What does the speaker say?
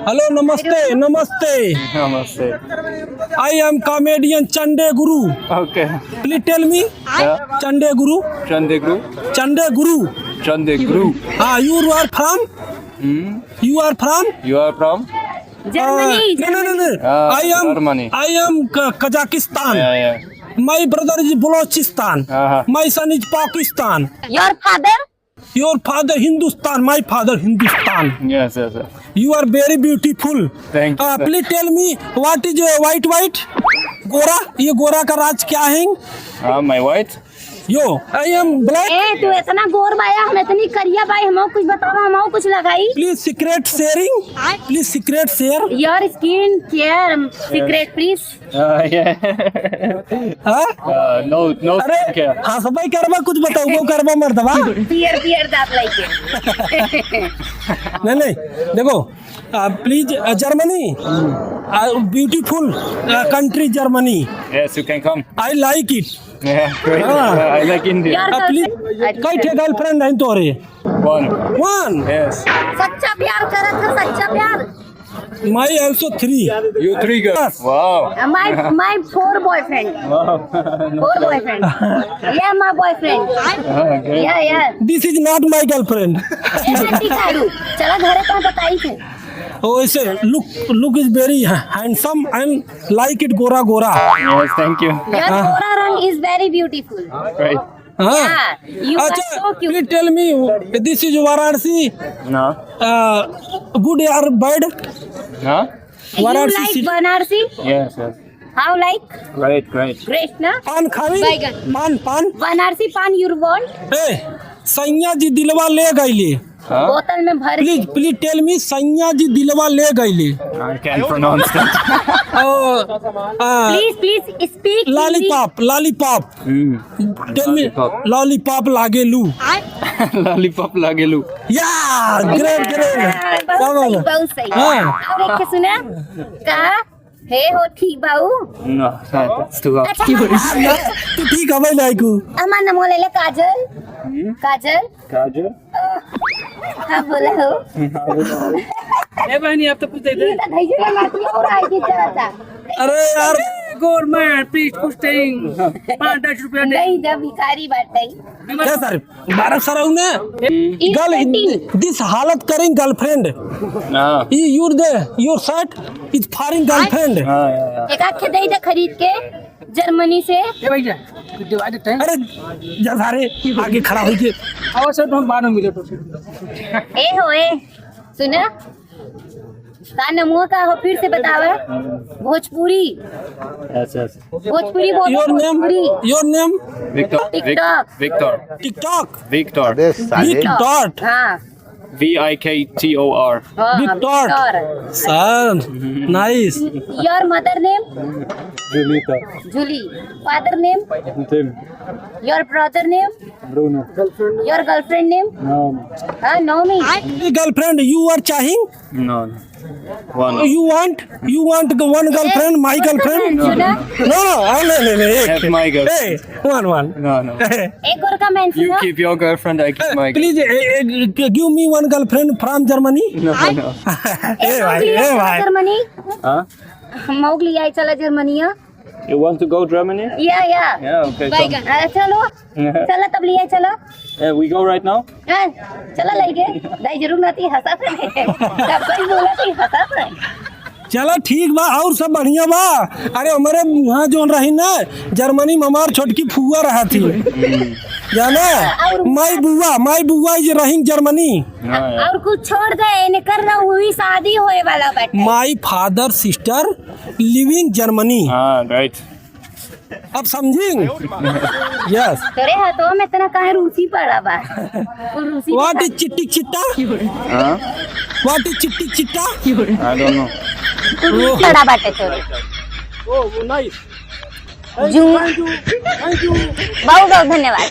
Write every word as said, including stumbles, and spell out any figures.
Hello, नमस्ते, नमस्ते। नमस्ते। I am comedian चंडे गुरु। Okay। Please tell me। Yeah। चंडे गुरु। चंडे गुरु। चंडे गुरु। चंडे गुरु। हाँ, you are from? Hmm? You are from? You are from? Germany, नहीं, नहीं, नहीं, नहीं। हाँ, I am, Germany। I am K-, Kazakhstan। Yeah, yeah। My brother is Balochistan। हाँ, हाँ। My son is Pakistan। Your father? Your father Hindustan, my father Hindustan। Yes, yes, yes। You are very beautiful। Thank you, sir। Please tell me what is your white, white? गोरा, ये गोरा का राज क्या है? हाँ, my white। Yo, I am black। ए, तू इतना गोर बाया, हम इतनी करिया बाई, हमको कुछ बतावा, हमको कुछ लगाई। Please secret sharing। Please secret share। Your skin care secret, please। हाँ, ये। हाँ? हाँ, no, no, अरे, क्या? हाँ, सफाई करबा, कुछ बताओ, वो करबा मर्दवा। पियर, पियर दांत लाइके। नहीं, नहीं, देखो, आ, please, आ, Germany, आ, beautiful, आ, country Germany। Yes, you can come। I like it। Yeah, great। हाँ। I like India। यार, आ, please, कई ठे girlfriend हैं तोरे? One। One। Yes। सच्चा प्यार करत है, सच्चा प्यार। My also three। You three girls। Wow। My, my four boyfriend। Wow। Four boyfriend। Yeah, my boyfriend। हाँ, great। Yeah, yeah। This is not my girlfriend। ए, हट्टी झाड़ू। चला घरे तो बताई थे। ओ, ऐसे look, look is very handsome and like it गोरा गोरा। Yes, thank you। Your हाँ। गोरा रंग is very beautiful। Right। हाँ। Yeah, you are so cute। अच्छा, please tell me, this is वाराणसी। No। Uh, good or bad? हाँ? You वाराणसी like city। वाराणसी? Yes, yes। How like? Great, great। Great ना? पान खावी? बैगन। पान, पान। वाराणसी पान you want? ए, सैया जी दिलवा ले गईले। हाँ? बोतल में भर के। Please, please tell me, सैया जी दिलवा ले गईले। I can't pronounce that। ओ, आ, Please, please speak Hindi। Lollipop, lollipop। हम्म। Tell me, lollipop। Lollipop लागेलू। आय। Lollipop लागेलू। Yeah, great, great। हाँ, बहुत सही, बहुत सही। हाँ। अब एक सुना, का हे हो ठीक बाऊ? No, no, it's too hard। अच्छा, तू ठीक हवे लायकू। हमार नाम ले ले काजल। हम्म? काजल। काजल। हाँ, बोला हो। ए बहनी, आप तो कुछ दे दे। ये तो धैर्य लगा दिया और आगे चला था। अरे यार। गोर में पीठ पुस्टिंग, पाँच दस रुपया दे। नहीं, जब भिखारी बात नहीं। क्या सर? बारह सौ रहू ना? ई गल, fourteen। This हालत करिंग girlfriend। हाँ। ई your the, your shirt is foreign girlfriend। हाँ, या, या। एक आखे दे दे खरीद के जर्मनी से। ए भैया, कुछ दिवा देते हैं। अरे, जा सारे, आगे खड़ा होइके। आओ सर, तो हम बाद में मिले तो। ए हो, ए, सुना? का नमुआ का हो, फिर से बतावा। भोजपुरी। अच्छा, अच्छा। भोजपुरी बोलो, Your name? भोजपुरी। Your name? Victor, Vic-, TikTok। Victor। TikTok? Victor। अबे साले। Vic dot। हाँ। V I K T O R। हाँ, Victor। Victor। Sir, nice। Your mother name? Julita। Julie। Father name? Tim। Your brother name? Bruno। Your girlfriend name? Naomi। हाँ, Naomi। Girlfriend, you are चाहिंग? No, no। One। You want, you want the one girlfriend, my girlfriend? सुना? No, no, आ, नहीं, नहीं, नहीं, एक। Have my girlfriend। ए, one, one। No, no। एक और का मैं You सुना? Keep your girlfriend, I keep my। Please, ए, ए, give me one girlfriend from Germany। No, no। ए भाई, ए भाई। जर्मनी। हाँ? मौग लिया चला जर्मनिया। You want to go Germany? Yeah, yeah। Yeah, okay, come। अरे चलो, चलो तब लिए चलो। Yeah, we go right now? हाँ, चलो लेके। दाई जरूर ना थी, हंसा था। तब कोई बोला थी, हंसा था। चलो ठीक बा, और सब बढ़िया बा। अरे हमारे वहाँ जोन रही ना, जर्मनी में हमार छोटकी फुआ रहा थी। जाना? और माई बुआ, माई बुआ is रही जर्मनी। हाँ, यार। और कुछ छोड़ दे, इनकर ना हुई शादी होए वाला बाटे। My father sister living Germany। हाँ, right। अब समझिंग? Yes। तोरे हाथों में इतना काहे रूसी पड़ा बा? वो रूसी What दिखा। Is चिट्टी चिट्टा? हाँ? What is चिट्टी चिट्टा? I don't know। वो रूसी पड़ा बाटे तोरे। Oh, nice। जू। Thank you, thank you। बहुत बहुत धन्यवाद।